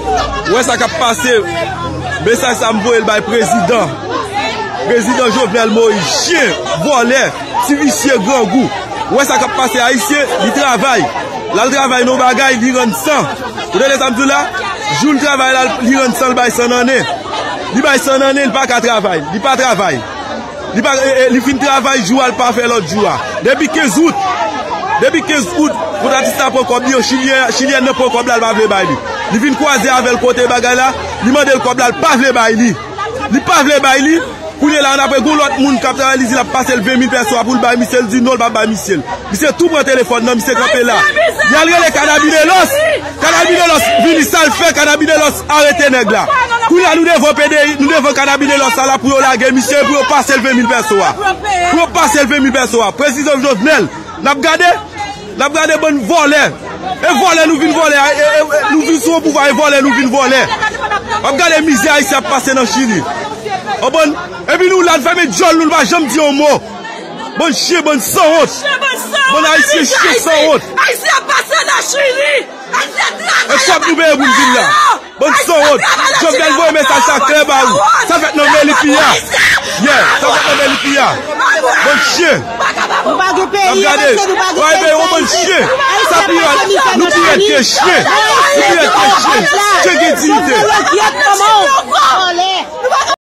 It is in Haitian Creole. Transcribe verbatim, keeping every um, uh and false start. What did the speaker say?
Ou wè sa k ap pase? Mesaj sa m voye l bay prezidan. Prezidan Jovenel Moïse, chen, vòlè, ti visye, grangou. Ou wè sa k ap pase? Ayisyen, li travay. L al travay nan bagay, li rann san. Ou tande sa m di w la? Jou l travay la, li rann san, l bay san nan nen. Li bay san nan nen, li pa ka travay. Li pa travay. Li pa, e, e, li fin travay jou a, li pa fè lòt jou a. Depi kenz out, depi kenz out, kontratis la pran kòb li, yon chilyen, chilyèn nan pran kòb la, li pa vle bay li. Li vin kwaze avè l kote bagay la, li mande l kòb la, li pa vle bay li. Li pa vle bay li. Kounye la, ann apre, gon lòt moun k ap travay, li di l ap pase l ven mil pèso a pou l bay misye, li di non, li p ap bay misye l. Misye tou pran telefòn nan, misye kanpe la. Y al rele Cannabis de Los. Cannabis de Los vini, sa l fè, Cannabis de Los arete nèg la. Kounye a nou devan P D I, nou devan Cannabis de Los la, la pou yo lage misye, pou yo pase l ven mil pèso a. Pou yo pase l ven mil pèso a. Prezidan Jovenel, n ap gade, n ap gade bann vòlè. E vòlè nou vin vòlè, e, e, e, nou vin sou yon pouvwa, e vòlè nou vin vòlè. W ap gade mizè Ayisyen ap pase nan Chili. Konprann? Epi nou la, n fèmen djòl nou, n pa janm di yon mo. Bann chen, bann sanwont. Bann Ayisyen chen sanwont. Ayisyen ap pase nan Chili. E kòb nou peye pou n vin la. Bann sanwont. Jovenel voye mesaj sa klè ba ou. Sa fèt nan Melipi a. Yeah, sa fèt nan Melipi a. Bann chen. Nou pa gen peyi, mesye, nou pa gen peyi. Sa pirat, nou pirat ke chen. Nou pirat ke chen. Chen gen diyite.